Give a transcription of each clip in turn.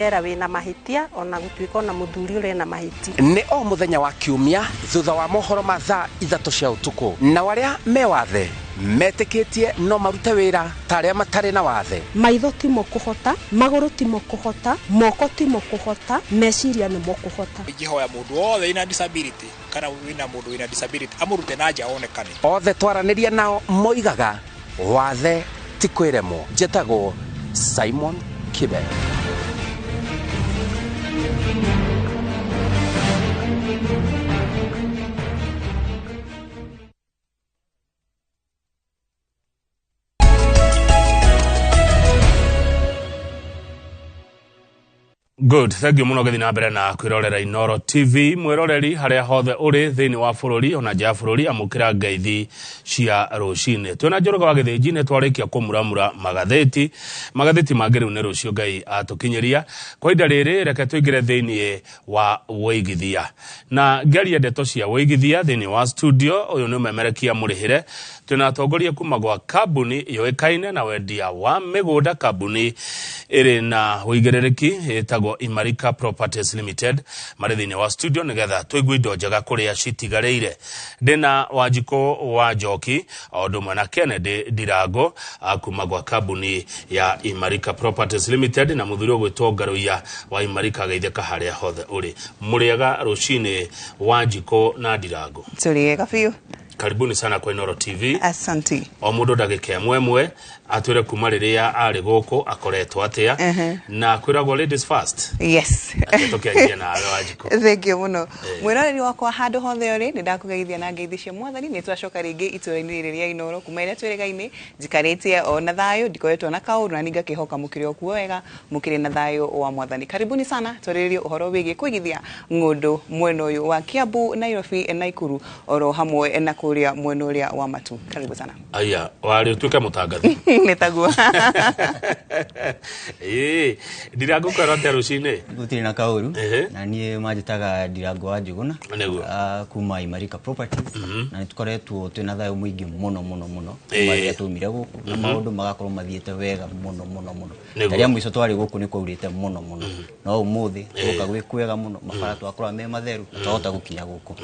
Era wĩna mahĩtia ona gũtuĩka ona mũthuri ũrĩa ena mahĩtia. Nĩ o mũthenya wa kiumia thutha wa mohoro ma thaa 3 cia ũtukũ. Nao arĩa me wathe metĩkĩtie no marute wĩra ta arĩa matarĩ na wathe. Maitho timo kũhota, magũrũ timo kũhota, moko timo kũhota, meciria nĩmo kũhota. Ingĩhoya mũndũ wothe wĩna disability kana wĩna mũndũ wĩna disability amũrute na nja onekane. Othe twaranĩria nao moigaga wathe ti kwĩremwo. Njĩtagwo Simon Kibe. Good, thank you muno gĩthiĩ na mbere na kwĩrorera Inooro TV. Mwĩroreri harĩa hothe ũrĩ thĩinĩ wa bũrũri ona nja ya bũrũri, amũkĩra ngeithi cia rũcinĩ. Twĩna Njoroge wa Gĩthĩnji, nĩ twarĩkia kũmuramura magathĩti. Magathĩti mangĩ rĩu nĩ rũciũ Ngai atũkinyĩria. Kwa ihinda rĩrĩ reke tũingĩre thĩinĩ wa wĩigithia. Na ngĩaria ndeto cia wĩigithia thĩinĩ wa studio, ũyũ nĩ ũmemerekia mũrĩhĩre. Twĩna atongoria kuma gwa kambuni yũĩkaine na wendia wa mĩgũnda, kambuni ĩrĩ na ũigĩrĩrĩki ĩtagwo Imarika Properties Limited, marĩ thĩinĩ wa studio nĩgetha tũigue indo njega kũrĩa citigarĩire. Ndĩna Wanjikũ wa Njoki o ũndũ ũmwe na Kennedy Ndirango kuma gwa kambuni ya Imarika Properties Limited na mũthuri ũgwĩtwo Ngaruiya wa Imarika geithĩka harĩa hothe ũrĩ. Mũrĩega rũcinĩ Wanjikũ na Ndirango. Tũrĩega biũ. Karibuni sana kwa Inooro TV. Asante. O mũndũ ndagĩka ĩmwe ĩmwe atwĩre kuma rĩrĩa arĩ gũkũ akoretwo atĩa, na kwĩragwo ladies first. Yes. Tũkĩanjia nawe Wanjikũ. Thank you mũno. Mwĩroreri wakwa handũ hothe ũrĩ, nĩ ndakũgeithia na ngeithi cia mwathani. Nĩ twacoka rĩngĩ itũũra-inĩ rĩrĩ rĩa Inooro kuma ĩrĩa twĩrĩgaine, njikarĩtie o na thayũ, ndikoretwo na kaũndũ, na ningakĩhoka mũkĩrĩ o kuo wega, mũkĩrĩ na thayũ wa mwathani. Karibuni sana twarĩrĩrie ũhoro wĩgiĩ kũigithia ng'ũndũ mwena ũyũ wa Kiambu, Nairobi, Naikuru oro hamwe na kũrĩa mwena ũrĩa wa Matu. Karibu sana. Aya, warĩ ũtuĩke mũtangathi. Nĩ taguo. Ĩĩ, Ndirango kwĩra atĩa rũcinĩ? Gũtirĩ na kaũru. Na niĩ manjĩtaga Ndirango wa Njũgũna. Nĩguo. Kuma Imarika Properties. Na nĩ tũkoretwo twĩna thayũ mũingĩ mũno mũno mũno. Kuma rĩrĩa twaumire gũkũ na maũndũ magakorwo mathiĩte wega mũno mũno mũno. Rĩrĩa mũico twarĩ gũkũ nĩ kwaurĩte mũno mũno. No ũmũthĩ twoka gwĩ kwega mũno, mabara twakorwo me matheru, twahota gũkinya gũkũ.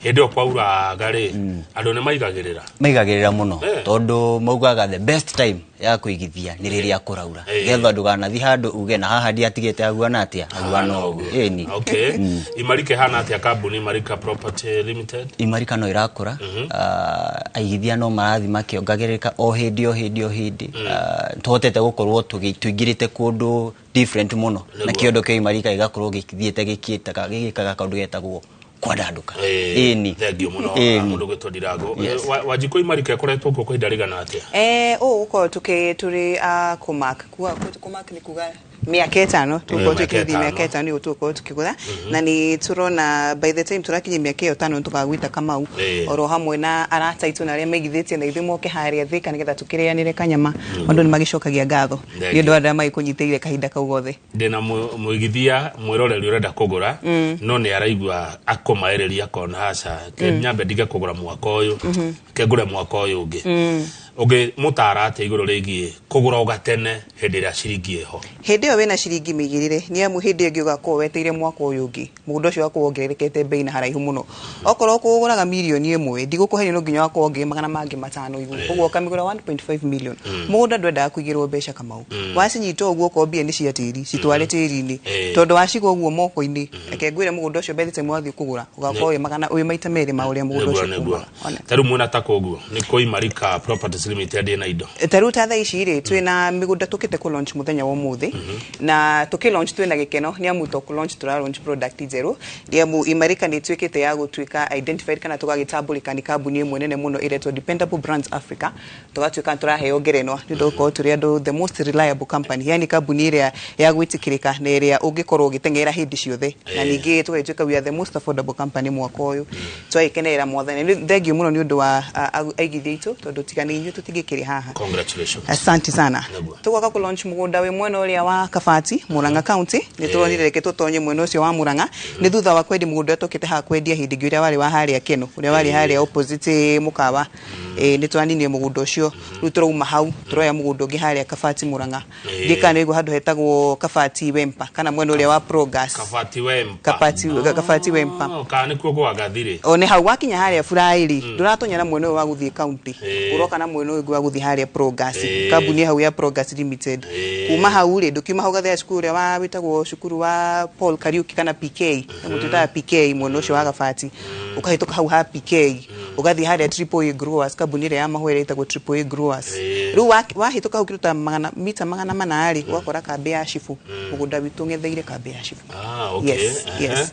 Hĩndĩ ĩyo kwauraga rĩ, andũ nĩ maigagĩrĩra? Maigagĩrĩra mũno, tondũ maugaga the best time ya kũigithia nĩ rĩrĩa kũraura. Nĩgetha ndũkanathiĩ handũ uge na haha ndiatigĩte haguana atĩa, haguana ũguo. Ĩni. Okay. Imarika ĩhana atĩa kambuni Imarika Property Limited? Imarika no ĩrakũra. Aigithia no marathiĩ makĩongagĩrĩka o hĩndĩ o hĩndĩ o hĩndĩ. Tũhotete gũkorwo tũingĩrĩte kũndũ different mũno. Na kĩondo kĩa Imarika gĩgakorwo gĩthiĩte gĩkĩtaga, gĩgĩkaga kaũndũ getagwo kwandandũka. Ĩni. Thank you mũno, mũndũ gwĩtwo Ndirango. Wanjikũ Imarika ĩkoretwo kuo kwa ihinda rĩigana atĩa? Ũũ gũkorwo tũrĩ kũmark. Kũmark nĩ kuga mĩaka ĩtano, tũgũkorwo tũkĩthiĩ mĩaka ĩtano nĩguo tũgũkorwo tũkĩgũra. Na nĩ tũrona by the time tũrakinyia mĩaka ĩyo ĩtano nĩtũkagwĩta Kamau. Oro hamwe na arata aitũ na arĩa maigithĩtie na ithuĩ moke harĩa Thika nĩgetha tũkĩrĩanĩre kanyama. Andũ nĩ magĩcokagia ngatho nĩ ũndũ wa arĩa magĩkũnyitĩrĩire kahinda kau gothe. Ndĩna mũigithia mwĩroreri ũrenda kũgũra, no nĩ araigua akũmaĩrĩria akona aca, ke nyambe ndige kũgũra mwaka ũyũ, ke ngũre mwaka ũyũ ũngĩ. Ũngĩmũtara atĩa igũrũ rĩgiĩ kũgũra ũgatene hĩndĩ ĩrĩa ciringi ĩho? Hĩndĩ ĩyo wĩna ciringi mĩigĩrĩre, nĩ amu hĩndĩ ĩngĩ ũgakorwo wetereire mwaka ũyũ ũngĩ, mũgũnda ũcio ũgakorwo wongererekete bei na haraihu mũno. Okorwo ũkũgũraga mirioni ĩmwe, ndigũkũheria no nginya ũgakorwo wongereire magana mangĩ matano igũrũ. Koguo ũkamĩgũra 1.5 million. Mũgũnda ndwendaga kũigĩrwo mbeca Kamau. Wacinyita ũguo okorwo mbia nĩ cia tĩri, citware tĩri-inĩ. Tondũ waciga ũguo moko-inĩ, reke ngwĩre mũgũnda ũcio by the time wathiĩ kũgũra, ũgakorwo wĩ magana, wĩ maita merĩ ma ũrĩa mũgũnda ũcio umaga. Ona. Ta rĩu mwĩna ta kũguo, nĩ kũ Imarika Properties Limited ĩna indo? Ta rĩu ta thaa ici rĩ, twĩna mĩgũnda tũkĩte kũ launch mũthenya wa ũmũthĩ. Na tũkĩ launch twĩna gĩkeno, nĩ amu to kũ launch tũra launch product njerũ. Nĩ amu Imarika nĩ ĩtuĩkĩte ya gũtuĩka identified kana tũgagĩtambũrĩka nĩ kambuni ĩmwe nene mũno ĩretwo Dependable Brands Africa. Tũgatuĩka nĩ tũraheo ngerenwa nĩ ũndũ gũkorwo tũrĩ andũ the most reliable company, yani kambuni ĩrĩa ya gwĩtĩkĩrĩka na ĩrĩa ũngĩkorwo ũgĩteng'era hĩndĩ ciothe. Na ningĩ tũgagĩtuĩka we are the most affordable company mwaka ũyũ. Twagĩkenerera mwathani. Nĩ thengiũ mũno nĩ ũndũ wa aigithia aitũ, tondũ tiga nĩ inyuĩ Tũtingĩkĩrĩ haha. Congratulations. Asante sana. Nĩguo. Tũgoka kũ launch mũgũnda wĩ mwena ũrĩa wa Kabati, Murang'a County. Nĩ tũronire reke tũtonye mwena ũcio wa Murang'a, nĩ thutha wa kwendia mũgũnda ũrĩa tũkĩte haha kwendia hĩndĩ ĩngĩ, ũrĩa warĩ wa harĩa Keno, ũrĩa warĩ harĩa opposite mũkawa. Nĩ twaninire mũgũnda ũcio. Rĩu tũrauma hau, tũroya mũgũnda ũngĩ harĩa Kabati, Murang'a. Ndiũĩ nĩ handũ hetagwo Kabati Wempa kana mwena ũrĩa wa Progas. Kabati Wempa. Kabati Wempa. Oh, kana nĩkuo gwa Gathirĩ? O nĩ hau wakinya harĩa Buraĩrĩ, ndũratonya na mwena ũyũ wa gũthiĩ county, ũroka na mwena ũyũ ũngĩ wa gũthiĩ harĩa Progas, kambuni hau ya Progas Limited. Kuma hau rĩ, ndũkiuma hau gathea cukuru ũrĩa wa wĩtagwo cukuru wa Paul Kariuki kana PK, mũtwĩtaga PK, mwena ũcio wa Gabati, ũkahĩtũka hau ha PK, ũgathiĩ harĩa Triple A Growers, kambuni ĩrĩa ya mahũa ĩrĩa ĩtagwo Triple A Growers. Rĩu wahĩtũka hau kĩndũ ta magana mita 400 rĩ, ũgakora kambĩ ya Shifu, mũgũnda witũ ũng'etheire kambĩ ya Shifu. Ah, okay. Yes, yes.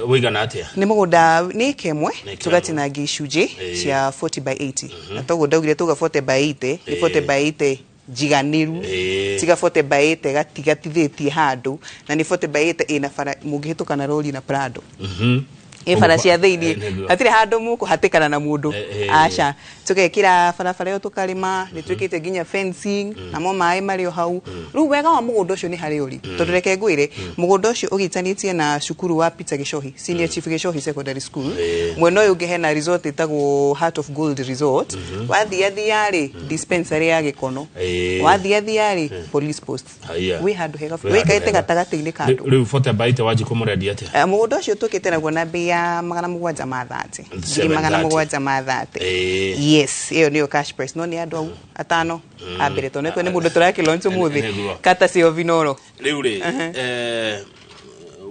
Wĩigana atĩa? Nĩ mũgũnda nĩ ĩka ĩmwe. Nĩ ĩka. Tũgatinangia icunjĩ cia 40 by 80, na toguo ndaugire tuga 40 by 80 nĩ 40 by 80 njiganĩru, tiga 40 by 80 gatigatithĩtie handũ, na nĩ 40 by 80 ĩna bara mũngĩhĩtũka na rori na Prado, ĩ bara cia thĩiniĩ. Hatirĩ handũ mũkũhatĩkana na mũndũ. Aca, tũgekĩra barabara ĩyo, tũkarĩma, nĩ twĩkĩte nginya fencing, namo maĩ marĩ o hau. Rĩu wega wa mũgũnda ũcio nĩ harĩa ũrĩ, tondũ reke ngwĩre, mũgũnda ũcio ũgitanĩtie na cukuru wa Peter Gichohi, Senior Chief Gichohi Secondary School. Mwena ũyũ ũngĩ hena resort ĩtagwo Heart of Gold Resort. Wathiathia rĩ, dispensary ya Gĩkono. Wathiathia rĩ, police post. Haya. Wĩ handũ hega. Wĩ handũ wĩikarĩte hega. gatagatĩ-inĩ ka andũ. Rĩu 40 by 80 wanji kũmũrendia atĩa? Mũgũnda ũcio tũkĩte naguo na mbei ya 730, ngiri magana 730. mũgwanja ma thate. Yes, ĩyo nĩyo cash price, no nĩ andũ au atano a mbere, tondũ nĩ mũndũ tũrakĩ launch ũmũthĩ. Kata cio Vinoro. Rĩu rĩ,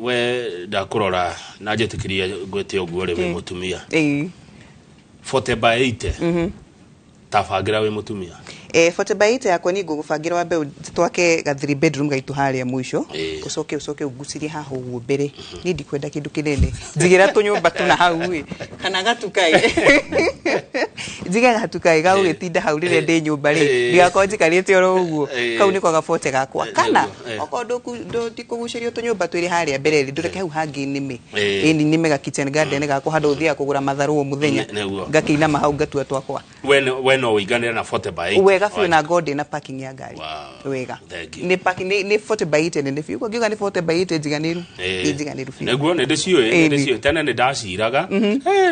we ndakũrora na njĩtĩkĩria ngwĩte ũguo rĩ, wĩ mũtumia. 40 by 80 tabangĩra wĩ mũtumia. 40 by 80 yakwa niĩ ngũgũbangĩra wambe twake ga 3 bedroom gaitũ harĩa mũico, ũcoke ũgucirie haha ũguo mbere. Niĩ ndikwenda kĩndũ kĩnene, njigĩra tũnyũmba tũna hau ĩ, kana gatuka ĩ, njige gatuka ĩ gagũgĩtinda hau rĩrĩa ndĩ nyũmba rĩ, ndigakorwo njikarĩte oro ũguo. Kau nĩko gabote gakwa kana okorwo ndikũgucĩrio tũnyũmba twĩrĩ harĩa mbere rĩ, ndũreke hau hangĩ nĩme. Ĩni nĩme ga kitchen garden gakwa, handũ ũthiaga kũgũra matharũ o mũthenya. Ngakĩinama hau ngatua twakwa. We no ũiganĩre na 40 by 80? Wega biũ, na ngode na parking ya ngari. Wega. Thank you. Nĩ parking, nĩ 40 by 80 nene biũ. Ngiuga nĩ 40 by 80 njiganĩru, nĩ njiganĩru biũ. Nĩguo nĩ ndĩciũĩ, nĩ ndĩciũĩ, tene nĩ ndaciraga.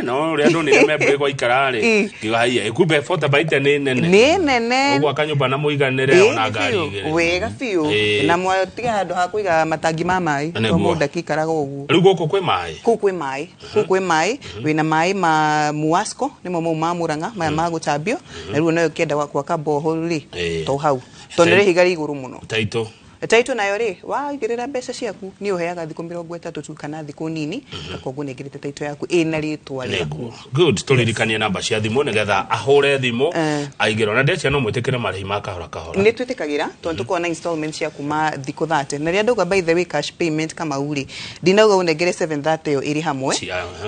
No ũrĩa ndonire membwe gwaikara rĩ, ngiuga haiya, kumbe 40 by 80 nĩ nene. Nĩ nene. Ũgwaka nyũmba na mũiganĩre ona ngari biũ. igĩrĩ. Wega biũ. Na mwatiga handũ ha kũiga matangi ma maĩ, to mũndũ akĩikaraga ũguo. Rĩu gũkũ kwĩ maĩ? Kũu kwĩ maĩ, kũu kwĩ maĩ, wĩna maĩ ma Muasco, nĩmo mau ma Murang'a maya ma gũtambio, na rĩu nayo ũkĩenda gwaka borehole rĩ, to hau, tondũ nĩ ihiga rĩ igũrũ mũno. Taito? Taito nayo rĩ, waigĩrĩra mbeca ciaku nĩ ũheaga thikũ 30 tu kana thikũ nini, gakorwo ngũnengerete taito yaku ĩna rĩtwa rĩaku. Nĩguo. Good, tũririkanie namba cia thimũ nĩgetha ahũre thimũ aigĩrwo, na ndecia no mwĩtĩkĩre marĩhi ma kahora kahora. Nĩ twĩtĩkagĩra, tondũ tũkoragwo na installment cia kuma thikũ 30. Na rĩrĩa ndauga, by the way, cash payment kama rĩ, ndinauga ũnengere 730 ĩyo ĩrĩ hamwe.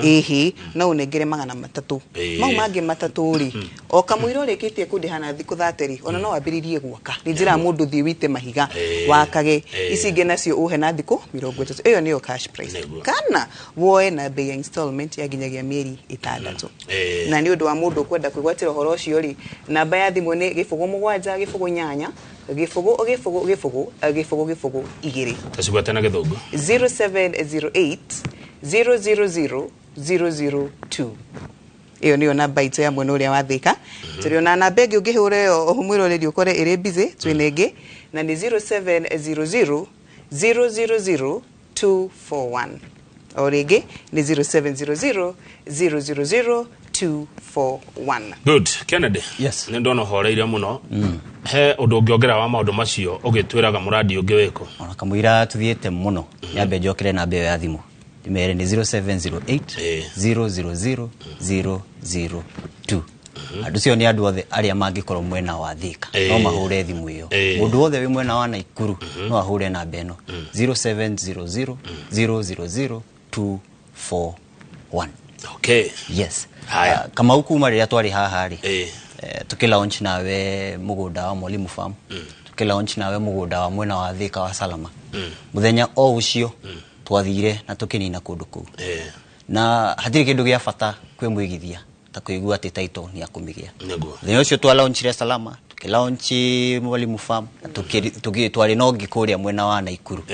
Ĩhĩ, no ũnengere 300, mau mangĩ matatũ rĩ, o kamũira ũrĩkĩtie kũndĩha na thikũ 30 rĩ, ona no wambĩrĩrie gwaka. Nĩ njĩra mũndũ thiĩ wite mahiga wakage. Ici ingĩ nacio ũhe na thikũ 30. Ĩyo nĩyo cash price. Kana woe na bei ya installment ya nginyagia mĩeri 6. Na nĩ ũndũ wa mũndũ ũkwenda kwĩgwatĩra ũhoro ũcio rĩ, namba ya thimũ nĩ 0 7 0 8 0 0 0 0 0 2. Tacigwate na Gĩthũngũ. 0708 000 002. Ĩyo nĩyo namba itũ ya mwena ũrĩa wa Thĩka. Tũrĩ ona namba ĩngĩ ũngĩhũra ĩyo mwĩroreri ũkore ĩrĩ busy, twĩna ĩngĩ na nĩ 0700 000 241. O rĩngĩ nĩ 0700 000 241. Good. Kennedy. Yes. Nĩ ndona ũhoreire mũno. He ũndũ ũngĩongerera wa maũndũ macio ũgĩtwĩraga mũrandi ũngĩ wĩkũ? Ona kamũira tuthiĩte mũno, nyambe njokere namba ĩyo ya thimũ ndĩmere nĩ 0708 000 002. Andũ cio nĩ andũ othe arĩa mangĩkorwo mwena wa Thĩka, no mahũre thimũ ĩyo. Mũndũ wothe wĩ mwena wa Naikuru no ahũre namba ĩno 0700 000 241. Yes. Haya. Ah, Kamau, kuma rĩrĩa twarĩ haha rĩ, tũkĩ launch nawe mũgũnda wa Mwalimu Farm, tũkĩ launch nawe mũgũnda wa mwena wa Thĩka wa Salama, mũthenya o ũcio twathire na tũkĩnina kũndũ kũu, na hatirĩ kĩndũ gĩa bata kwĩ mwĩgithia. ta kũigua atĩ title nĩ akũmĩgĩa. Nĩguo. Mũthenya ũcio twalaunchire Salama, tũkĩlaunch Mwalimu Farm, na twarĩ na ũngĩ kũrĩa mwena wa Naikuru.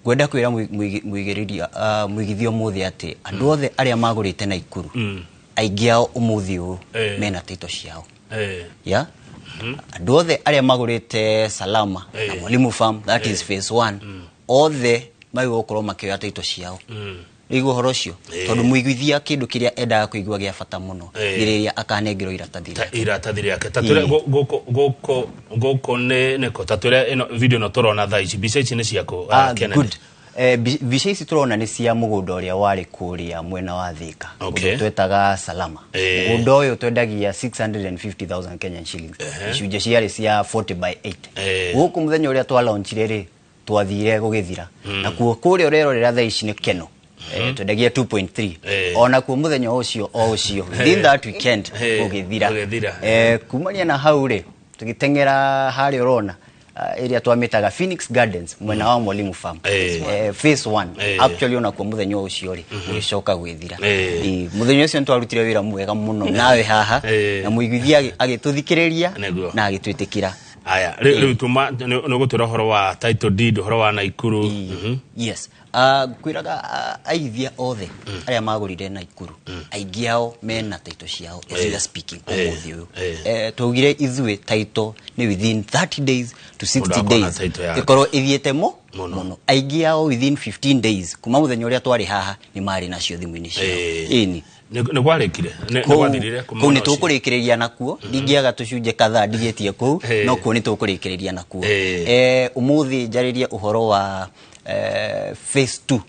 Ngwenda kwĩra mũigĩrĩria, mũigithia ũmũthĩ atĩ andũ othe arĩa magũrĩte Naikuru, aingĩ ao ũmũthĩ ũyũ mena title ciao. Ya andũ othe arĩa magũrĩte Salama na Mwalimu Farm, that is phase 1, othe magĩrĩirwo gũkorwo makĩoya title ciao. Nĩguo ũhoro ũcio, tondũ mũigithia kĩndũ kĩrĩa endaga kũigua gĩa bata mũno nĩ rĩrĩa akanengerwo iratathi Ta rĩake. Iratathi rĩake. Ta twĩre, gũkũ nĩ nĩkũ? Ta twĩre, ĩno video ĩno tũrona thaa ici, mbica ici nĩ ciakũ? Kennedy? Good. Mbica ici tũrona nĩ cia mũgũnda ũrĩa warĩ kũrĩa mwena wa Thika, kũndũ twetaga Salama. Mũgũnda ũyũ twendagia 650,000 Kenyan shillings, icunjĩ ciarĩ cia 40 by 8. Gũkũ mũthenya ũrĩa twalaunchire rĩ, twathire gũgĩthira. Nakuo kũrĩa ũrerorera thaa ici nĩ Keno. Twendagia 2.3. Ona kuo mũthenya ũcio o ũcio, within that weekend, gũgĩthira. Gũgĩthira. Kumania na hau rĩ, tũgĩteng'era harĩa ũrona ĩrĩa twamĩtaga Phoenix Gardens, mwena wa Mwalimu Farm, phase 1. Actually, onakuo mũthenya ũcio rĩ, gũgĩcoka gwĩthira. Ĩ, mũthenya ũcio nĩtwarutire wĩra mwega mũno nawe haha, na mũiguithia agĩtũthikĩrĩria na agĩtwĩtĩkĩra. Aya, rĩu tuma nĩ ũgũtwĩra ũhoro wa title deed, ũhoro wa Naikuru. Yes, ngwĩraga aigithia othe arĩa magũrire Naikuru, aingĩ ao mena title ciao as we are speaking ũmũthĩ ũyũ. Twaugire ithuĩ title nĩ within 30 days to 60 Mũndũ akona days title yake. ĩkorwo ĩthiĩte mo Mũno. Mũno. Aingĩ ao within 15 days kuma mũthenya ũrĩa twarĩ haha nĩ marĩ nacio thimũ-inĩ ciao. Ĩni. Nĩ kwarĩkire? Nĩ gwathirire kuma Kũu nĩ mwena ũcio? Tũkũrĩkĩrĩria nakuo, ndingĩaga tũcunjĩ kadhaa ndigĩtie kũu, no kuo nĩ tũkũrĩkĩrĩria nakuo. Ũmũthĩ njarĩrie ũhoro wa phase 2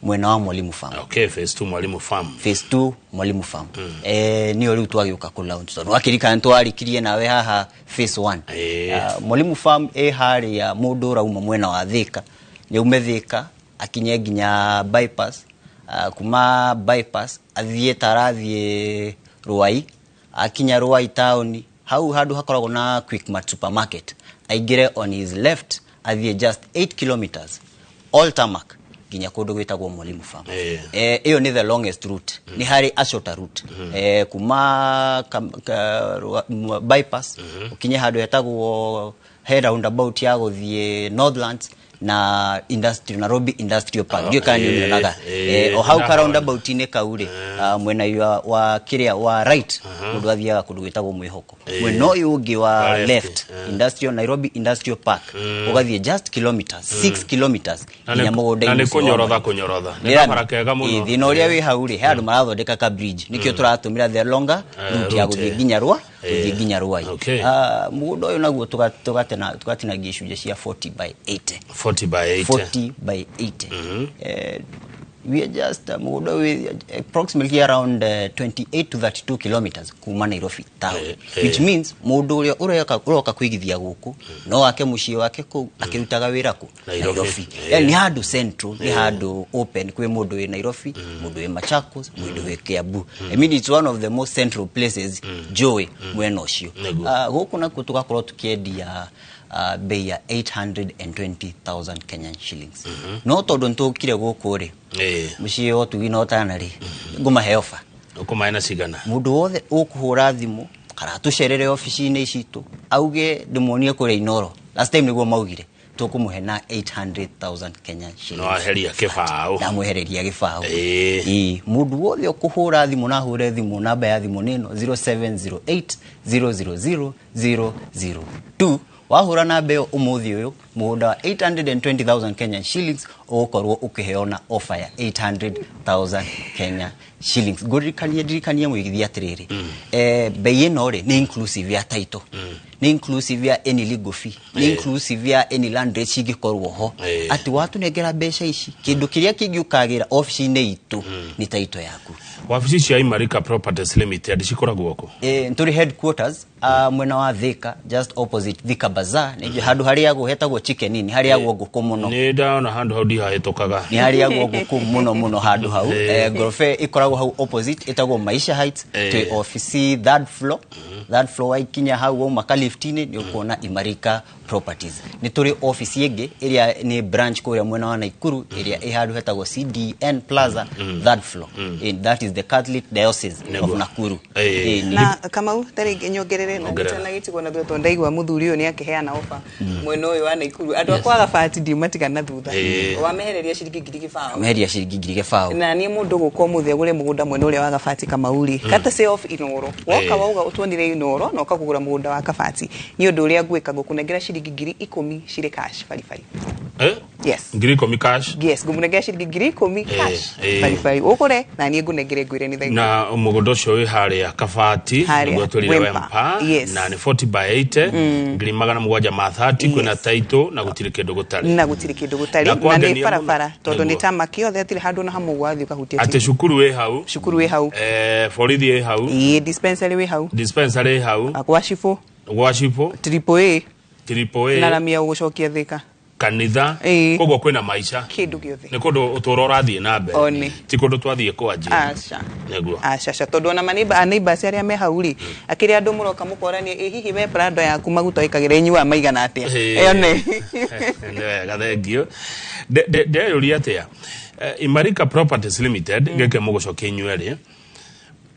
mwena wa Mwalimu Farm. Okay, phase 2 Mwalimu Farm. Phase 2 Mwalimu Farm, nĩyo rĩu twagĩũka kũ launch, tondũ wakĩririkana nĩtwarĩkirie nawe haha phase 1. Mwalimu Farm ĩ harĩa mũndũ ũrauma mwena wa Thika, nĩ aume Thika akinye nginya bypass, kuma bypass athiĩ ta arathiĩ Ruai, akinya Ruai town hau handũ hakoragwo na Quickmart supermarket, aingĩre on his left, athiĩ just 8 kilometers all tarmac nginya kũndũ gwĩtagwo Mwalimu Farm. Ĩyo nĩ the longest route. Nĩ harĩ a shorter route, kuma bypass ũkinye handũ hetagwo he roundabout ya gũthiĩ Northlands na industrial, Nairobi Industrial Park. Ndiũĩ kana nĩ ũmĩonaga. O hau ka Ndahona. roundabout-inĩ kau rĩ, mwena wa kĩrĩa wa right, mũndũ athiaga kũndũ gwĩtagwo Mwĩhoko. Mwena ũyũ ũngĩ wa Wa left, left, industrial, Nairobi Industrial Park, ũgathiĩ just kilometers, 6 kilometers Na nginya mũgũnda-inĩ na nĩ ũcio wa kũnyorotha Mwalimu. kũnyorotha. Nĩ kabara kega mũno. Ĩ, thĩna ũrĩa wĩ hau rĩ, he andũ marathondeka ka bridge, nĩkĩo tũratũmĩra the longer route ya route, gũthiĩ nginya rwa gũthiĩ nginya Ruai. Mũgũnda ũyũ naguo tũgatinagia icunjĩ cia 40 by 80. 40 by 80. 40 by 80. We are just mũgũnda ũyũ wĩ approximately around 28 to 32 kilometers kuma Nairobi town, which means mũndũ ũrĩa ũroka kũigithia gũkũ no ake mũciĩ wake kũu akĩrutaga wĩra kũ? Nairobi. Nairobi. Yani nĩ handũ central, nĩ handũ open kwĩ mũndũ wĩ Nairobi, mũndũ wĩ Machakos, mũndũ wĩ Kiambu. I mean, it's one of the most central places njũĩ mwena ũcio. Gũkũ nakuo tũgakorwo tũkĩendia bei ya 820,000 Kenyan shillings, no tondũ nĩtũkire gũkũ rĩ, mũciĩ wa ũtugi na ũtana rĩ, ngũmahe ofa. Ũkũmahe na cigana? Mũndũ wothe ũkũhũra thimũ kana atũcerere obici-inĩ citũ auge ndĩmuonie kũrĩa Inoro last time nĩguo maugire, tũkũmũhe na 800,000 Kenyan shillings. No aheria kĩbaũ. Ndamwehereria gĩbaũ. Ĩĩ, mũndũ wothe ũkũhũra thimũ na ahũre thimũ, namba ya thimũ nĩ ĩno, 0708 000 002. Wahũra namba ĩyo ũmũthĩ ũyũ, mũgũnda wa 820,000 Kenyan shillings ũgũkorwo ũkĩheo na offer ya 800,000 Kenya shillings. Ngũririkanie, ndirikanie mũigithia atĩrĩrĩ, bei ĩno rĩ, nĩ inclusive ya title, nĩ inclusive ya any legal fee, nĩ inclusive ya any land rates cingĩkorwo ho. Atĩ watũnengera mbeca ici, kĩndũ kĩrĩa kĩngĩ ũkagĩra obici-inĩ itũ nĩ title yaku. Wabici cia Imarika Properties Limited cikoragwo kũ? Tũrĩ headquarters Mwena wa Thika, just opposite Thika Bazaar, nĩ handũ harĩagwo hetagwo Chicken Inn, harĩagwo ngũkũ mũno. Nĩ ndona handũ hau ndihahĩtũkaga. Nĩ harĩagwo ngũkũ mũno mũno handũ hau. Ngoroba ĩkoragwo hau opposite ĩtagwo Maisha Heights. Twĩ ofici third floor. Third floor waikinya hau wauma ka lift-inĩ nĩ ũkuona Imarika Properties. Nĩ tũrĩ ofici ĩngĩ ĩrĩa nĩ branch kũrĩa mwena wa Naikuru, ĩrĩa ĩ handũ hetagwo CDN Plaza, third floor. That is the Catholic Diocese of Nakuru. Na Kamau, tarĩngĩ nyongerere na Ongerera. Ngitanagĩtigwo na thutha tondũ ndaigua mũthuri ũyũ nĩ akĩheana ofa mwena ũyũ wa Naikuru. Andũ akwa gabati ndiumatiga na thutha. Wamehereria ciringi 0,000. Meheria ciringi 0,000. Na niĩ mũndũ gũka ũmũthĩ agũre mũgũnda mwena ũrĩa wa Gabati, Kamau rĩ, courtesy of Inoro, woka wauga ũtuonire Inoro na ũka kũgũra mũgũnda wa Kabati, nĩ ũndũ ũrĩa ngwĩka, ngũkũnengera ciringi 10,000 cirĩ cash baribari. Yes. 10,000 cash? Yes, ngũmũnengera ciringi 10,000 cash baribari, ũgũre na niĩ ngũnengere ngwĩre nĩ thengiũ. Na mũgũnda ũcio wĩ harĩa Kabati. Harĩa, nĩguo twĩrire. Wempa. Wempa. Yes. Na nĩ 40 by 80, 730,000, kwĩna title na gũtirĩ kĩndũ gũtarĩ. Na gũtirĩ kĩndũ gũtarĩ. Na Na nĩ kwangenia barabara mũno. tondũ nĩ tamaki yothe, hatirĩ handũ na hamwe wathiĩ ũkahutia atĩ tĩri. Cukuru wĩ hau. Cukuru wĩ hau. Borithi ĩ hau. Ĩĩ, dispensary wĩ hau. Dispensary ĩ hau. Gwa cibũ. Gwa cibũ. Triple A. Triple Na A. rami ya gũcokia Thika. Kanitha. Koguo kwĩna maica. Kĩndũ gĩothe. Nĩ kũndũ ũtũũro ũrathiĩ na mbere. One. Ti kũndũ twathiĩ kwanjia. Aca. Nĩguo. Aca aca, tondũ ona maneighbors arĩa me hau rĩ, akĩrĩ andũ mũroka mũkorania, ĩ hihi we Prado yaku maguta ĩkagĩra inyuaga maigana atĩa? One. Nĩ wega, thengiũ. Ndeyũria atĩa, Imarika Properties Limited gĩkĩ mũgũcokia inyuerĩ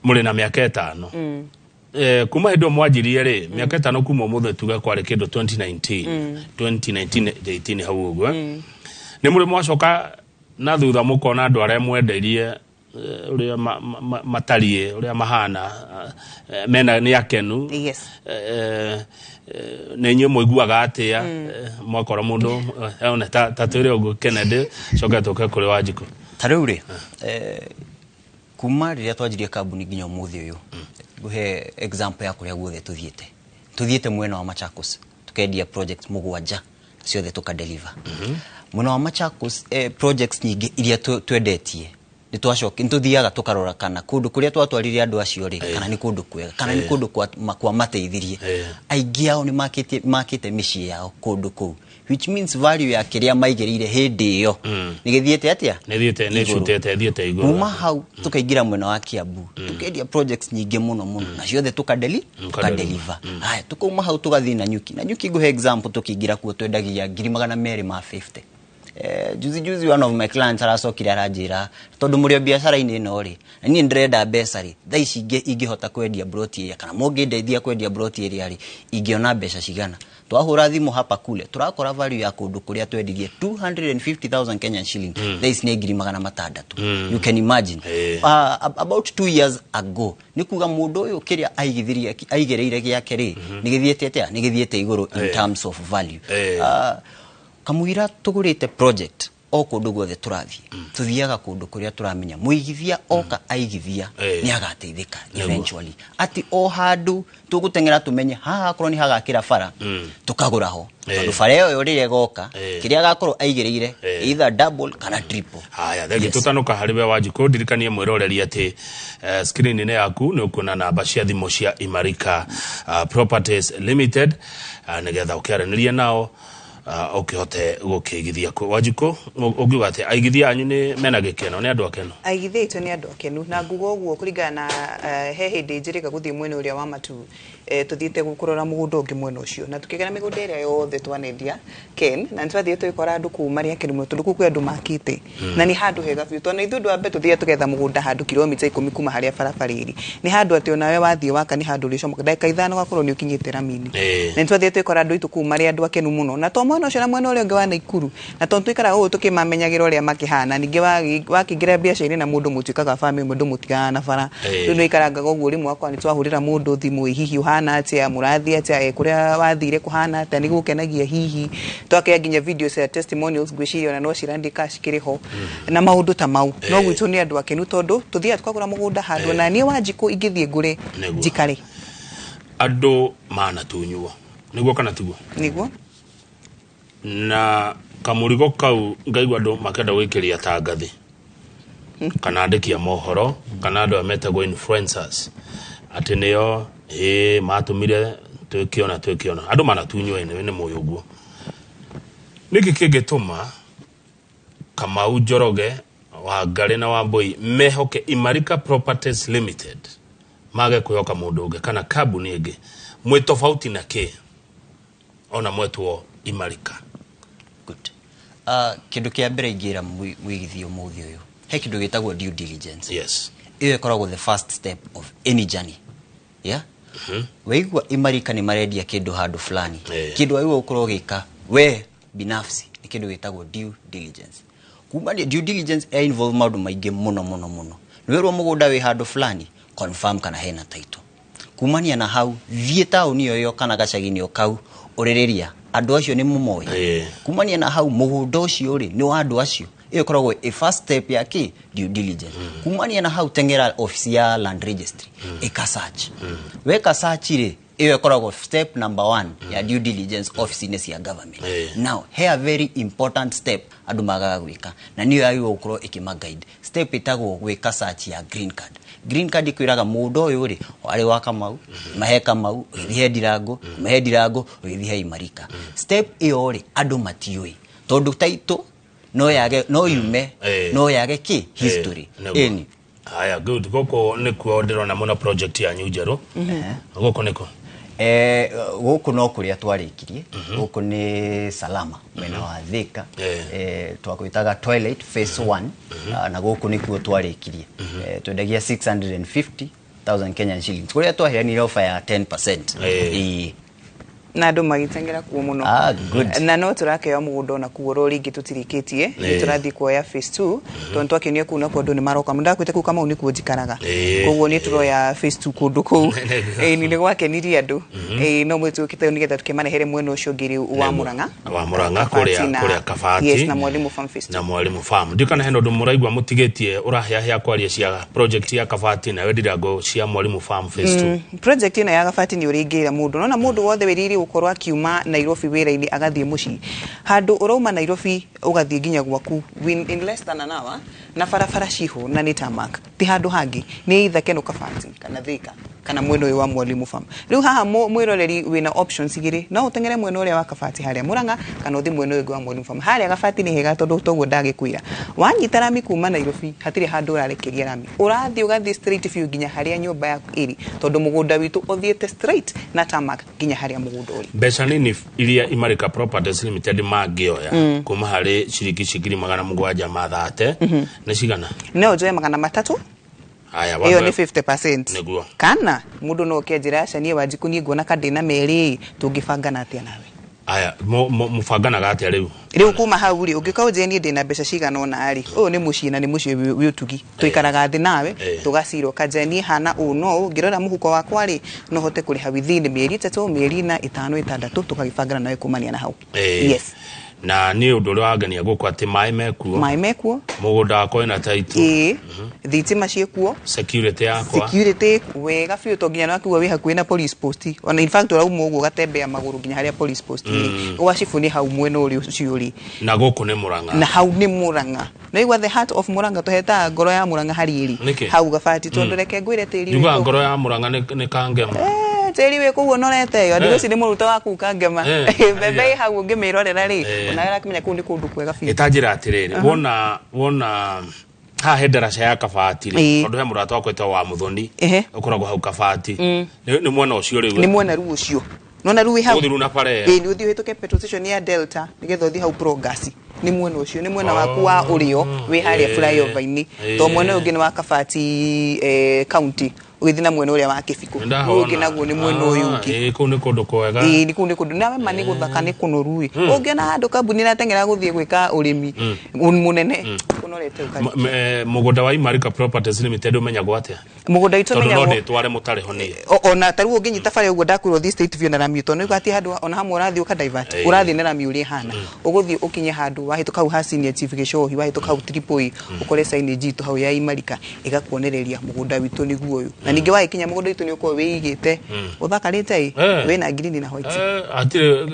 mũrĩ na mĩaka 5 kuma hĩndĩ ĩyo mwanjirie rĩ, mĩaka 5 kuma ũmũthĩ, tuge kwarĩ kĩndũ 2019, 2019 18 hau ũguo, nĩ mũrĩ mwacoka na thutha mũkona andũ arĩa mwendeirie, ũrĩa matariĩ, ũrĩa mahana, mena nĩ akenu? Yes. Nĩ inyuĩ mũiguaga atĩa mwakora mũndũ one ta twĩre ũguo, Kennedy, coke tũke kũrĩ Wanjikũ. Ta rĩu rĩ, kuma rĩrĩa twanjirie kambuni nginya ũmũthĩ ũyũ, ngũhe example ya kũrĩa guothe tũthiĩte. Tũthiĩte mwena wa Machakos, tukendia project mũgwanja ciothe tũkadeliver mwena wa Machakos. Projects nyingĩ iria twendetie nĩ tũthiaga tũkarora kana kũndũ kũrĩa twatwarire andũ acio rĩ, kana nĩ kũndũ kwega, kana nĩ kũndũ kwa mateithirie. Aingĩ ao nĩ makĩte mĩciĩ yao kũndũ kũu, which means value ya kĩrĩa maigĩrĩire hĩndĩ ĩyo nĩ gĩthiĩte atĩa? Nĩ thiĩte nĩ Igũrũ. cutĩte thiĩte igũrũ. Kuma hau tukaingĩra mwena wa Kiambu, tukendia projects nyingĩ mũno mũno na ciothe tukadeli tukadeliver. Haya, tukauma hau tugathiĩ Nanyuki. Nanyuki, ngũhe example, tukĩingĩra kuo twendagia 250,000. Juzi juzi one of my clients aracokire aranjĩra, tondũ mũrĩ o biacara-inĩ ĩno rĩ, na niĩ ndĩrenda mbeca rĩ, thaa ici ingĩhota kwendia broti ĩrĩa, kana mũngĩndeithia kwendia broti ĩrĩa rĩ, ingĩona mbeca cigana? Twahũra thimũ hapa kule, tũrakora value ya kũndũ kũrĩa twendirie 250,000 Kenyan shilling thaa ici nĩ 600,000. You can imagine. About 2 years ago, nĩ kuga mũndũ ũyũ kĩrĩa aigithirie aigĩrĩire gĩake rĩ, nĩ gĩthiĩte atĩa? Nĩ gĩthiĩte igũrũ in terms of value. Kamũira tũgũrĩte project o kũndũ guothe tũrathiĩ, tũthiaga kũndũ kũrĩa tũramenya mũigithia oka aigithia nĩ agateithĩka eventually, ati o handũ tũgũteng'era tũmenye haha akorwo nĩ hagakĩra bara, tũkagũra ho, tondũ bara ĩyo rĩrĩa ĩgoka, kĩrĩa agakorwo aigĩrĩire, either double kana triple. Haya, thengi. Yes. Tũtanuka harĩ we Wanjikũ, ndirikanie mwĩroreri atĩ screen-inĩ yaku nĩ ũkuona namba cia thimũ cia Imarika Properties Limited, nĩgetha ũkĩaranĩria nao, ũkĩhote gũkĩigithia kuo. Wanjikũ, ũngiuga atĩ aigithia anyu nĩ mena gĩkeno, nĩ andũ akenu? Aigithia aitũ nĩ andũ akenu, na nguga ũguo kũringana na he hĩndĩ njĩrĩga gũthiĩ mwena ũrĩa wa Matu, tũthiĩte kũrora mũgũnda ũngĩ mwena ũcio, na tũkĩgera mĩgũnda ĩrĩa yothe twanendia, Ken, na nĩ twathiĩ tũgĩkora andũ kũu marĩ akenu mũno, tondũ kũu kwĩ andũ makĩte na nĩ handũ hega biũ, tondũ ithuĩ ũndũ wa mbere tũthiaga tũgetha mũgũnda handũ kilomita 10 kuma harĩa barabara ĩrĩ, nĩ handũ atĩ onawe wathiĩ waka nĩ handũ ũrĩcomoka ndagĩka 5 ũgakorwo nĩ ũkinyĩte rami-inĩ. Na nĩ twathiĩ twĩkora andũ aitũ kũu marĩ andũ akenu mũno, na to mwena ũcio, na mwena ũrĩa ũngĩ wa Naikuru, na tondũ tũikaraga ũũ tũkĩmamenyagĩra ũrĩa makĩhana. Ningĩ wakĩingĩra biacara-inĩ na mũndũ mũtuĩkaga family, mũndũ mũtigana na bara. Rĩu nĩ wĩikarangaga ũguo, rĩmwe wakwa nĩ twahũrĩra mũndũ thimũ, "Ĩ hihi ũhana atĩa, mũrathiĩ atĩa, kũrĩa wathire kũhana atĩa?" Nĩ gũkenagia hihi twakĩa nginya video cia testimonials, ngwĩciria ona no cirandĩka cikĩrĩ ho na maũndũ ta mau. No gwitũ nĩ andũ akenu, tondũ tũthiaga tũkagũra mũgũnda handũ na niĩ Wanjikũ ingĩthiĩ ngũre njikare. Andũ manatunywo, nĩguo kana tiguo? Nĩguo. Na kamũrigo kau ngaigua andũ makĩenda gwĩkĩria tangathi kana andĩki a mohoro kana andũ aya metagwo influencers, atĩ nĩo Ĩĩ, matũmire twĩkĩona andũ manatunywo ene nĩ mũĩ ũguo. Nĩkĩ kĩngĩtũma Kamau Njoroge, Wangari na Wambui mehoke Imarika Properties Limited mage kwĩhoka mũndũ ũngĩ kana kambuni ĩngĩ? Mwĩ tofauti na kĩ ona mwetwo Imarika? Good. Kĩndũ kĩa mbere ingĩra mũigithia ũmũthĩ ũyũ, he kĩndũ gĩtagwo due diligence. Ĩyo ĩkoragwo the first step of any journey, yeah? Waigua Imarika nĩ marendia kĩndũ handũ fulani, kĩndũ wagĩrĩirwo gũkorwo ũgĩka we binafsi nĩ kĩndũ gĩtagwo due diligence. Kuma due diligence e involve maũndũ maingĩ mũno mũno mũno. Nĩ werwo mũgũnda wĩ handũ fulani, confirm kana hena title. Kumania na hau, thiĩ taũni ĩyo kana gacagi-inĩ o kau, ũrĩrĩria andũ acio nĩ mũmoĩ. Kumania na hau, mũgũnda ũcio rĩ nĩ wa andũ acio. Ĩyo ĩkoragwo a first step ya kĩ due diligence. Kumania na hau, teng'era office ya land registry, ĩka search. Weka search rĩ, ĩyo ĩkoragwo step number one ya due diligence office-inĩ cia government. Now he a very important step andũ magaga gwĩka, na nĩyo yagĩrĩirwo gũkorwo ĩkĩma guide. Step ĩtagwo gwĩka search ya green card. Green card ĩkwĩraga mũgũnda ũyũ rĩ warĩ wa Kamau, mahe Kamau, ũgĩthiĩ he Ndirango, mahe Ndirango, ũgĩthiĩ he Imarika. Step ĩyo rĩ, andũ matiũĩ, tondũ title no yage, no yume, no yage kĩ history. Nĩguo. Ĩni. Haya, good. Gũkũ nĩkuo ndĩrona mũno project yanyu njerũ. Gũkũ nĩkũ? Gũkũ no kũrĩa twarĩkirie. Gũkũ nĩ Salama, mwena wa Thika. Twakwĩtaga Twilight phase 1. Na gũkũ nĩkuo twarĩkirie. Twendagia 650,000 Kenyan shillings, kũrĩa twaheanire offer ya 10%. Ĩĩ. Na andũ magĩteng'era kuo mũno. Ah, good. Na no tũrakĩoya mũgũnda ona kuo ro rĩngĩ tũtirĩkĩtie, nĩ tũrathiĩ kuoya phase 2, tondũ twakĩonio kũu nakuo andũ nĩ maroka. Ndakwĩte kũu Kamau nĩkuo njikaraga, koguo nĩ tũroya phase 2 kũndũ kũu. Ĩĩ, nĩ gwakenirie andũ. Ĩĩ, no mwĩ tũkĩte nĩgetha tũkĩmarehere mwena ũcio ũngĩ rĩu wa Mũrang'a. Wa Mũrang'a. Kabati kũrĩa kũrĩa Kabati. Yes, na Mwalimu Farm phase 2. Na Mwalimu Farm. Ndikana hena ũndũ mũraigua mũtigĩtie ũrahĩahĩa kwaria cia project ya Kabati nawe Ndirango cia Mwalimu Farm phase 2? Project ĩno ya Gabati nĩ ũrĩngĩra mũndũ nona mũndũ wothe wĩrirĩirie gũkorwo akiuma Nairobi wĩra-inĩ agathiĩ mũciĩ, handũ ũrauma Nairobi ũgathiĩ nginya gwaku in less than an hour, na barabara ciho na nĩ tarmac, ti handũ hangĩ, nĩ either Kenol Kabati kana Thika kana mwena ũyũ wa Mwalimu Farm. Rĩu haha mwĩroreri wĩna options igĩrĩ: no ũteng'ere mwena ũrĩa wa Kabati harĩa Mũrang'a, kana ũthiĩ mwena ũyũ ũngĩ wa Mwalimu Farm harĩa Gabati. Nĩ hega tondũ toguo ndagĩkwĩra, wanyita rami kuma Nairobi, hatirĩ handũ ũrarekeria rami, ũrathiĩ ũgathiĩ straight biũ nginya harĩa nyũmba yaku ĩrĩ, tondũ mũgũnda witũ ũthiĩte straight na tarmac nginya harĩa mũgũnda ũrĩ. Mbeca nini iria Imarika Properties Limited mangĩoya kuma harĩ ciringi ici 730,000 nĩ cigana? No njoe 300. Haya. Ĩyo nĩ 50%. Kana mũndũ no oke njĩra, aca, niĩ Wanjikũ, niĩ nguona ka ndĩna merĩ, tũngĩbangana atĩa nawe? Aya, mũbanganaga atĩa rĩu? Rĩu kuma hau rĩ, ũngĩka ũnjĩre niĩ ndĩna mbeca cigana ũna rĩ, ũyũ nĩ mũciĩ na nĩ mũciĩ wĩ ũtugi, tũikaraga thĩ nawe, tũgacira, ũkanjĩra niĩ hana ũũ no ũũ, ngĩrora mũhuko wakwa rĩ, no hote kũrĩha within mĩeri 3, mĩeri 4, 5, 6, tũgagĩbangana nawe kumania na hau. Yes. Na niĩ ũndũ ũrĩa wangenia gũkũ atĩ maĩ mekuo. Maĩ mekuo. Mũgũnda wakwa wĩna title. Ĩĩ, thitima ciĩkuo. Security yakwa. Security wega biũ, to nginya nakiuga wĩ hakuhĩ na police post. Ona in fact ũrauma ũguo ũgatembea magũrũ nginya harĩa police post ĩrĩ. Gwa cibũ nĩ hau mwena ũrĩa ũcio ũrĩ. Na gũkũ nĩ Mũrang'a. Na hau nĩ Mũrang'a. Na igua the heart of Mũrang'a, tũhetaga ngoro ya Mũrang'a harĩ ĩrĩ. Nĩkĩ? Hau Gabati, tondũ reke ngwĩre, tĩri wĩ Njugaga kũu. ngoro ya Mũrang'a nĩ Kangema. Tĩri wĩ kũu ũnorete ĩyo, andũ ũcio nĩ mũruta wa kũu Kangema. Mbembe ĩ hau ũngĩmĩrorera rĩ, ona ũrakĩmenya kũu nĩ kũndũ kwega biũ. Ĩtanjĩra atĩrĩrĩ, wona haha he ndaraca ya Kabati rĩ, tondũ he mũrata wakwa wĩtagwo wa Mũthoni, ũkoragwo hau Kabati. Nĩ mwena ũcio rĩu? Nĩ mwena rĩu ũcio nona rĩu wĩ hau. Ũgũthiĩ rĩu na bara ĩyo. Ĩĩ, nĩ ũthiĩ ũhĩtũke petrol station ya Delta nĩgetha ũthiĩ hau Progress. Nĩ mwena ũcio, nĩ mwena waku wa ũrĩo wĩ harĩa flyover-inĩ, to mwena ũyũ ũngĩ nĩ wa Kabati county, ũgĩthiĩ na mwena ũrĩa wa Kĩbiko. Ũyũ ũngĩ naguo nĩ mwena ũyũ ũngĩ. Ĩĩ, kũu nĩ kũndũ kwega. Ĩĩ, nĩ kũu nĩ kũndũ nawe ma nĩ gũthaka, nĩ kũnoru ĩ. Ũngĩona handũ kambuni ĩrateng'era gũthiĩ gwĩka ũrĩmi mũnene kũnorete ũkarĩkia. Mũgũnda wa Imarika Properties Limited ũmenyagwo atĩa? Mũgũnda witũ Tondũ no ũmenyagwo ndĩtware mũtarĩ ho niĩ. Ona ta rĩu ũngĩnyita bara ũguo ndakwĩrwo ũthiĩ straight biũ na rami, tondũ nĩguo hatirĩ handũ ona hamwe ũrathiĩ ũka divert. Ũrathiĩ na rami ũrĩa ĩhana, ũgũthiĩ ũkinye handũ wahĩtũka hau ha senior chief Gĩcohi, wahĩtũka hau Triple A, ũkore signage itũ hau ya Imarika ĩgakuonereria mũgũnda witũ nĩguo ũyũ. Na ningĩ wagĩkinya mũgũnda witũ nĩ ũkorwo wĩigĩte ũthakarĩte ĩ, wĩna green na white. Hatirĩ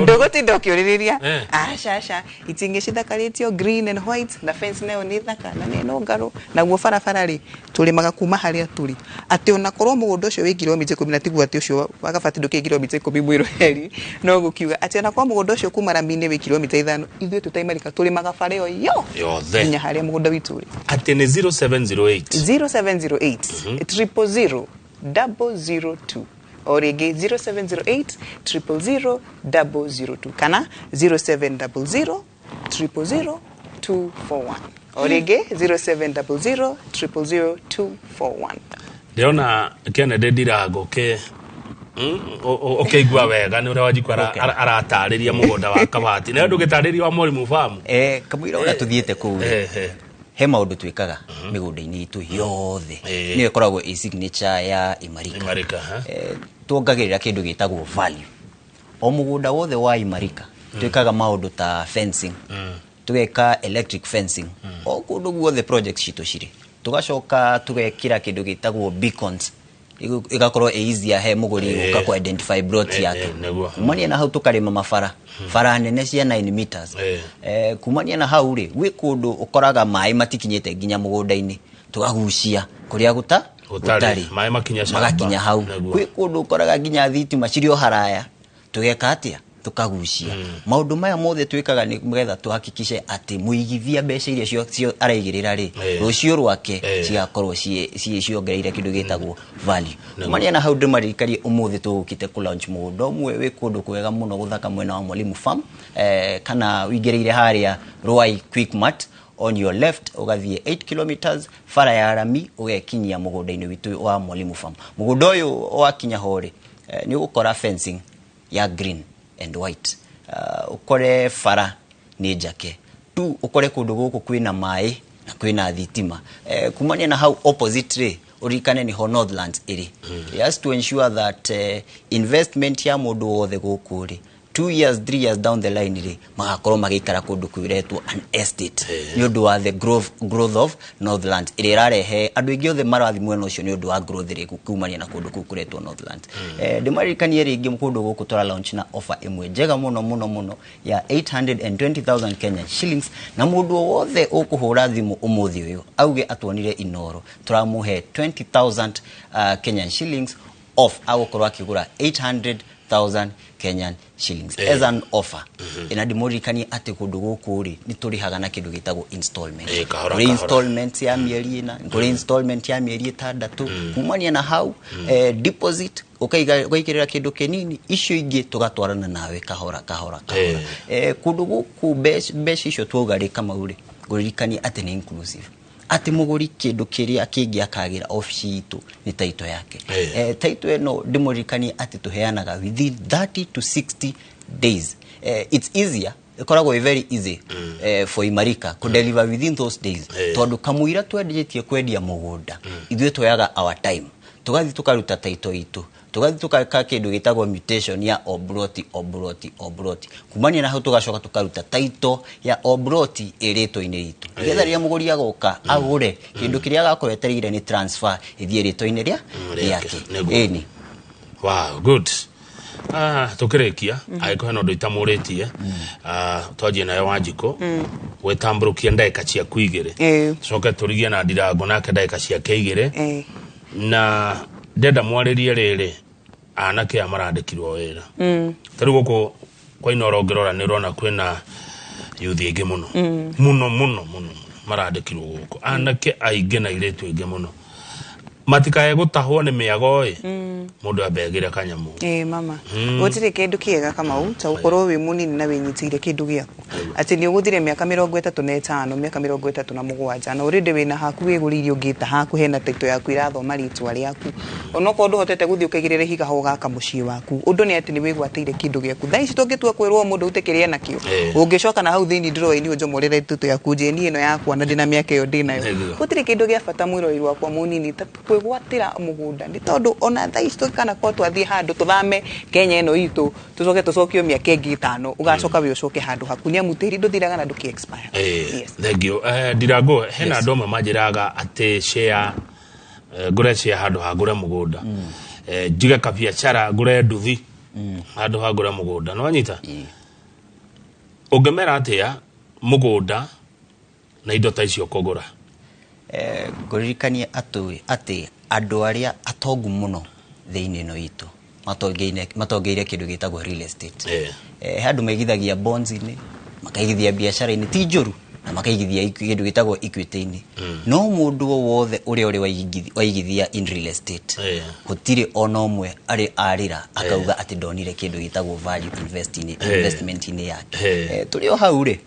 ndũgũtinda ũkĩũrĩrĩria. Aca, aca, itingĩ cithakarĩtio green and white na fence. Nayo nĩ thaka na nĩ nũngarũ. Naguo barabara rĩ, tũrĩmaga kuma harĩa tũrĩ, atĩ ona korwo mũgũnda ũcio wĩ kilomita 10, na tiguo atĩ ũcio wa Kabati ndũkĩ kilomita 10 mwĩroreri, no gũkiuga atĩ ona korwo mũgũnda ũcio kuma rami-inĩ wĩ kilomita 5, ithuĩ twĩ ta Imarika tũrĩmaga bara ĩyo yo Yothe. nginya harĩa mũgũnda witũ ũrĩ. Atĩ nĩ 0708? 0708 000 002, o rĩngĩ 0708 000 002, kana 0700 000 241, o rĩngĩ 0700 000 241. Ndĩrona Kennedy Ndirango ke ũkĩigua wega nĩ ũrĩa Wanjikũ aratarĩria mũgũnda wa Kabati, na ndũgĩtarĩria wa Mwalimu Farm. Kamũira ũrĩa tũthiĩte kũu rĩ, he maũndũ twĩkaga mĩgũnda-inĩ itũ yothe. Nĩyo ĩkoragwo ĩ signature ya Imarika. Imarika, ha? Tuongagĩrĩra kĩndũ gĩtagwo value o mũgũnda wothe wa Imarika. Twĩkaga maũndũ ta fencing, tũgeka electric fencing o kũndũ guothe project citũ cirĩ, tũgacoka tũgekĩra kĩndũ gĩtagwo beacons, ĩgakorwo ĩ easier he mũgũri gũka kũ identify plot yake. Kumania na hau, tũkarĩma mabara, bara nene cia 9 meters. Kumania na hau rĩ, gwĩ kũndũ ũkoraga maĩ matikinyĩte nginya mũgũnda-inĩ, tũgagucia kũrĩa gũta Gũtarĩ. Maĩ makinya shamba. Magakinya hau. Gwĩ kũndũ ũkoraga nginya thitima cirĩ o haraya, tũgeka atĩa? Tũkagucia. Maũndũ maya mothe twĩkaga nĩ getha tũhakikishe atĩ mũigithia mbeca iria cio araigĩrĩra rĩ, rũciũ rwake cigakorwo ciĩ ciongereire kĩndũ gĩtagwo value. Kumania na hau, ndĩmaririkanie ũmũthĩ tũgũkĩte kũ launch mũgũnda ũmwe wĩ kũndũ kwega mũno gũthaka mwena wa Mwalimu Farm, kana wĩingĩrĩire harĩa Ruai Quickmart, on your left ũgathiĩ 8 kilometers bara ya rami, ũgekinyia mũgũnda-inĩ witũ wa Mwalimu Farm. Mũgũnda ũyũ wakinya ho rĩ, nĩ ũgũkora fencing ya green and white, ũkore bara nĩ njake tu, ũkore kũndũ gũkũ kwĩna maĩ na kwĩna thitima. Kumania na hau, opposite rĩ, ũririkane nĩho Northlands ĩrĩ. Just to ensure that investment ya mũndũ wothe gũkũ rĩ, 2 years, 3 years down the line rĩ, magakorwo magĩikara kũndũ kwĩretwo an estate, nĩ ũndũ wa the growth of Northlands ĩrĩa ĩrarehe andũ aingĩ othe marathiĩ mwena ũcio nĩ ũndũ wa growth rĩ kumania na kũndũ kũu kũretwo Northlands. Ndĩmaririkanie rĩngĩ, kũndũ gũkũ tũra launch na offer ĩmwe njega mũno mũno mũno ya 820,000 Kenyan shillings, na mũndũ o wothe ũkũhũra thimũ ũmũthĩ ũyũ auge atuonire Inoro, tũramũhe 20,000 Kenyan shillings off, agũkorwo akĩgũra 800,000 Kenyan shillings as an offer. Ĩna ndĩmũririkanie atĩ kũndũ gũkũ rĩ, nĩ tũrĩhaga na kĩndũ gĩtagwo installment. Kahora, Kũrĩ kahora. installment ya mĩeri 4, kũrĩ installment ya mĩeri 6. Kumania na hau, deposit ũkaiga ũgaikĩrĩra kĩndũ kĩnini, icio ingĩ tũgatwarana nawe kahora kahora kahora. Kũndũ gũkũ mbeca icio twauga rĩ, Kamau rĩ, ngũririkanie atĩ nĩ inclusive, atĩ mũgũri kĩndũ kĩrĩa kĩngĩ akagĩra obici itũ nĩ title yake. Title ĩno ndĩmũririkanie atĩ tũheanaga within 30 to 60 days. It's easier, ĩkoragwo ĩ very easy for Imarika kũ deliver within those days, tondũ kamũira twendetie kwendia mũgũnda, ithuĩ tuoyaga our time, tũgathiĩ tũkaruta title itũ, tũgathiĩ tũgeka kĩndũ gĩtagwo mutation ya o broti o broti o broti. Kumania na hau, tũgacoka tũkaruta title ya o broti ĩ rĩtwa-inĩ ritũ, nĩgetha rĩrĩa mũgũri agoka agũre kĩndũ kĩrĩa agakorwo etereire nĩ transfer ĩthiĩ rĩtwa-inĩ rĩa rĩake. Rĩake. Nĩguo. Ĩni. Wow, good. Tukĩrĩkia, angĩkorwo hena ũndũ itamũrĩtie, twanjie nayo Wanjikũ, gwĩtambũrũkia ndagĩka ciaku 2. Tũcoke tũrigie na Ndirango nake ndagĩka ciake 2. Na ndenda mwarĩrie rĩrĩ, anake aya marandĩkirwo wĩra ta rĩu gũkũ kwa Inoro, ũngĩrora nĩ ũrona kwĩna yuthi aingĩ mũno mũno mũno mũno mũno marandĩkirwo gũkũ, anake aingĩ na airĩtu aingĩ mũno, matikae gũtahwo nĩ mĩago ĩ mũndũ ambe agĩre kanyamũ. Ĩĩ mama, gũtirĩ kĩndũ kĩega Kamau ta gũkorwo wĩ mũnini na wĩnyitĩire kĩndũ gĩaku, atĩ nĩ ũgũthire mĩaka 35, mĩaka 37, na already wĩna haku wĩgũrĩire, ũngĩta haku hena title yaku ĩrathoma rĩtwa rĩaku, onokorwo ndũhotete gũthiĩ ũkaigĩrĩre ihiga ho ũgaka mũciĩ waku, ũndũ nĩ atĩ nĩ wĩgwatĩire kĩndũ gĩaku. Thaa ici tũngĩtua kwĩrwo mũndũ ute kĩrĩa nakĩo, ũngĩcoka na hau thĩinĩ drawer-inĩ ũnjomorere title yaku, njĩĩ niĩ ĩno yakwa na ndĩna mĩaka ĩyo ndĩnayo. Gũtirĩ kĩndũ gĩa bata mwĩrori wakwa mũnini ta kwĩgwatĩra mũgũnda, nĩ tondũ ona thaa ici tũngĩkana korwo twathiĩ handũ tũthame Kenya ĩno itũ, tũcoke tũcokio mĩaka ĩngĩ 5, ũgacoka wĩ ũcoke handũ haku, nĩ amu tĩri ndũthiraga na ndũkĩ expire. Yes. Thank you. Ndirango, hena andũ amwe manjĩraga atĩ share, ngũre share handũ ha ngũre mũgũnda, njige kabiacara, ngũre nduthi handũ ha ngũre mũgũnda. Nĩwanyita? Ũngĩmera atĩa mũgũnda Na indo ta icio kũgũra. Ngũririkanie atĩ andũ arĩa atongu mũno thĩinĩ ĩno itũ matongeire kĩndũ gĩtagwo real estate. He andũ maigithagia bonds-inĩ, makaigithia biacara-inĩ ti njũru, na makaigithia kĩndũ gĩtagwo equity-inĩ. No mũndũ o wothe ũrĩa ũrĩ waigithia in real estate, gũtirĩ ona ũmwe arĩ arĩra akauga atĩ ndonire kĩndũ gĩtagwo value investment-inĩ yake. Tũrĩ o hau rĩ,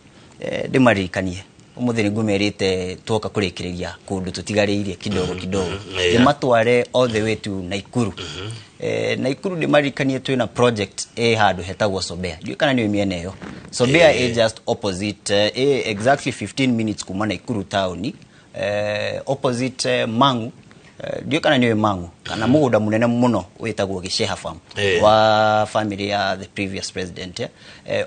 ndĩmaririkanie ũmũthĩ nĩ ngũmerĩte twoka kũrĩkĩrĩria kũndũ tũtigarĩirie kidogo kidogo, ndĩmatware all the way to Naikuru. Naikuru ndĩmaririkanie twĩna project ĩ handũ hetagwo Sobea. Ndiũĩ kana nĩũĩ mĩena ĩyo. Sobea ĩ just opposite, ĩ exactly 15 minutes kuma Naikuru town, opposite Mangu. Ndiũĩ kana nĩũĩ Mangu kana mũgũnda mũnene mũno wĩtagwo Gĩceha Farm wa family ya the previous president.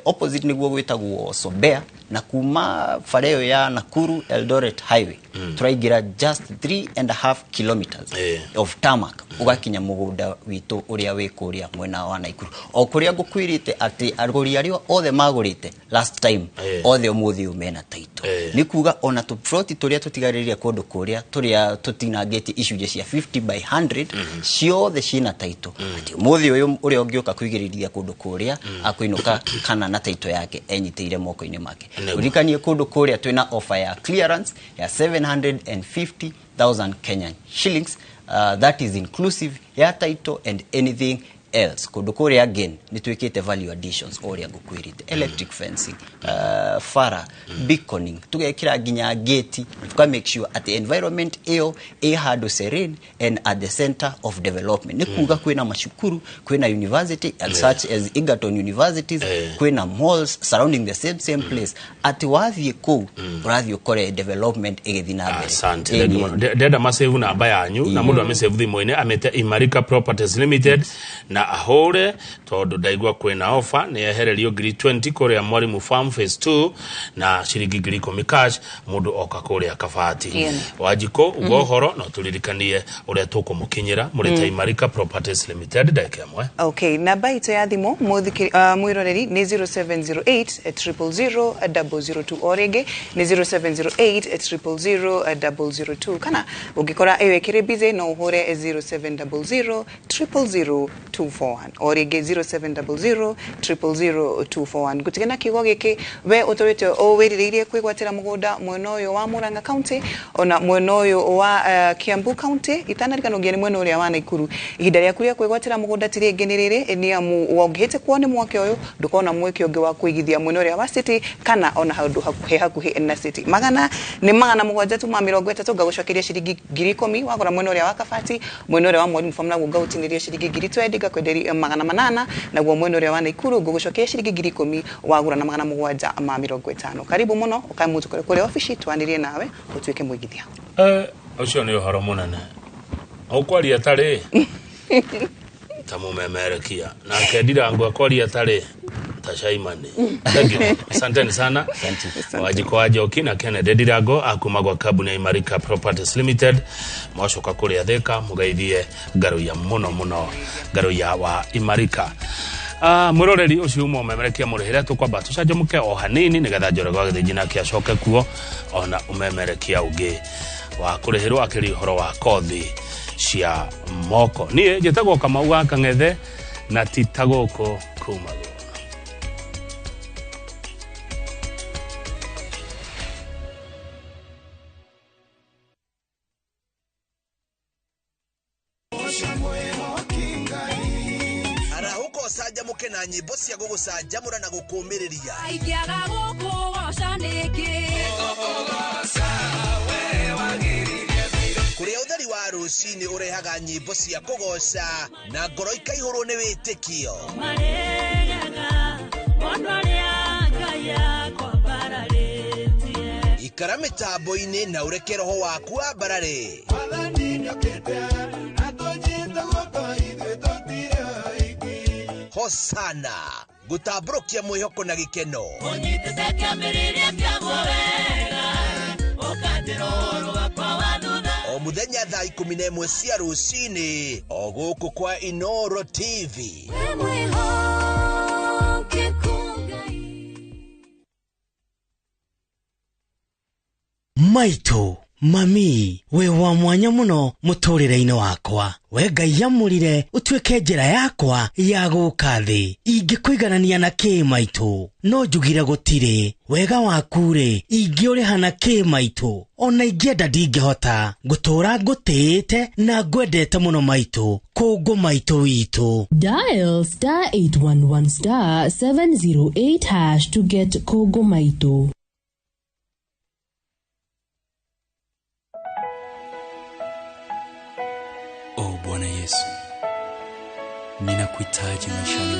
Opposite nĩguo gwĩtagwo Sobea, na kuma bara ĩyo ya Nakuru Eldoret Highway tũraingĩra just 3.5 kilometers of tarmac, ũgakinya mũgũnda witũ ũrĩa wĩ kũrĩa mwena wa Naikuru, o kũrĩa ngũkwĩrĩte atĩ agũri arĩa othe magũrĩte last time othe ũmũthĩ ũyũ mena title. Nĩ kuga ona tũploti tũrĩa tũtigarĩrĩire kũndũ kũrĩa tũrĩa tũtinangĩtie icunjĩ cia 50 by 100 ciothe ciĩna title, atĩ ũmũthĩ ũyũ ũrĩa ũngĩũka kũigĩrĩria kũndũ kũrĩa akũinũka kana na title yake enyitĩire moko-inĩ make. Ririkanie kũndũ kũrĩa twĩna offer ya clearance ya 750,000 Kenyan shillings, that is inclusive ya title and anything else. Kũndũ kũrĩa again nĩ twĩkĩte value additions o ũrĩa ngũkwĩrĩte, electric fencing, fara beaconing, tũgekĩra nginya gate, tuka make sure atĩ environment ĩyo ĩ handũ serene and at the center of development. Nĩ kuga kwĩna macukuru, kwĩna university as such as Egerton Universities, kwĩna malls surrounding the same place, atĩ wathiĩ kũu ũrathiĩ ũkore development ĩgĩthiĩ na mbere. Asante. Thank you mũno. Ndenda masave namba yanyu na mũndũ amĩsave thimũ-inĩ, amĩte Imarika Properties Limited na ahũre, tondũ ndaigua kwĩna offer nĩ ehererio ngiri 20 kũrĩa Mwalimu Farm Phase 2 na ciringi 10,000 cash mũndũ oka kũrĩa Kabati. Wanjikũ uga ũhoro no tũririkanie ũrĩa tũkũmũkinyĩra mũrĩ ta Imarika Properties Limited ndagĩka ĩmwe. Okay, namba itũ ya thimũ mwĩroreri nĩ 0708 000 002, o rĩngĩ nĩ 0708 000 002, kana ũngĩkora ĩyo ĩkĩrĩ busy no ũhũre 0700 000 241, o rĩngĩ 0700 000 241. Ngũtige na kiugo gĩkĩ, we ũtũrĩte o wĩrirĩirie kwĩgwatĩra mũgũnda mwena ũyũ wa Murang'a County ona mwena ũyũ wa Kiambu County, itanariganũgia nĩ mwena ũrĩa wa Naikuru, ihinda rĩaku rĩa kwĩgwatĩra mũgũnda ti rĩngĩ nĩ rĩrĩ, nĩ amu ũngĩhĩtĩkwo nĩ mweke ũyũ ndũkona mweke ũngĩ wa kũigithia mwena ũrĩa wa city kana ona handũ hakuhĩ hakuhĩ na city. Magana nĩ 730 tu ngagũcokeria ciringi 10,000 wagũra mwena ũrĩa wa Kabati, mwena ũrĩa wa Mwalimu Farm naguo ngaũtinĩria ciringi 20,000 ngakwenderia 800, naguo mwena ũrĩa wa Naikuru ngũgũcokeria ciringi 10,000 wagũra na 750. Karibu mũno ũkamũtũkore kũrĩa obici twanĩrie nawe ũtuĩke mũigithia. Ũcio nĩ ũhoro mũnene ũkwaria tarĩ ta mũmemerekia nake Ndirango akwaria tarĩ ta Shaimani. Thank you. Asanteni sana. Wanjikũ wa Njoki na Kennedy Ndirango akuma gwa kambuni ya Imarika Properties Limited. Mwacoka kũrĩa Thika mũgeithie ngaruiya mũno mũno, ngaruiya wa Imarika. Mwĩroreri ũcio uma ũmemerekia mũrĩhĩre, tũkwamba tũcanjamũke o hanini nĩgetha Njoroge wa Gĩthĩnji nake acoke kuo ona ũmemerekia ũngĩ wa kũrĩhĩrwo akĩria ũhoro wa kothi cia moko. Niĩ njĩtagwo Kamau wa Kang'ethe na ti ta gũkũ kumagwo. Arahũka ũcanjamũke na nyĩmbo cia gũgũcanjamũra na gũkũmĩrĩria. Ingĩaga gũkũgoca nĩkĩ? Kũrĩa ũtheri wa rũcinĩ ũrehaga nyĩmbo cia kũgoca na ngoro ikaihũrwo nĩ wĩtĩkio. Maregaga mũndũ arĩa Ngai akwambararĩtie. Ikara mĩtambo-inĩ na ũreke roho waku wambarare. Hosana gũtambũrũkia mwĩhoko na gĩkeno. Ũnyitĩte kĩambĩrĩria kĩaguo wega, ũkanjĩra ũhoro wakwa wa thutha. O mũthenya thaa 11 cia rũcinĩ o gũkũ kwa Inoro TV. Wĩ mwĩhokeku Ngai. Maitũ, mami, wĩ wa mwanya mũno mũtũrĩre-inĩ wakwa. We Ngai amũrire ũtuĩke njĩra yakwa ya gũka thĩ. Ingĩkũiganania na kĩ maitũ? No njugire gũtirĩ. Wega waku rĩ, ingĩũrĩha na kĩ maitũ? Ona ingĩenda ndingĩhota. Ngũtũũra ngũtĩĩte na ngwendete mũno maitũ. Kũngũ maitũ witũ. Dial star 811 star 708 hash to get Kogo Maito. Oh Bwana Yesu, ninakuhitaji maishani.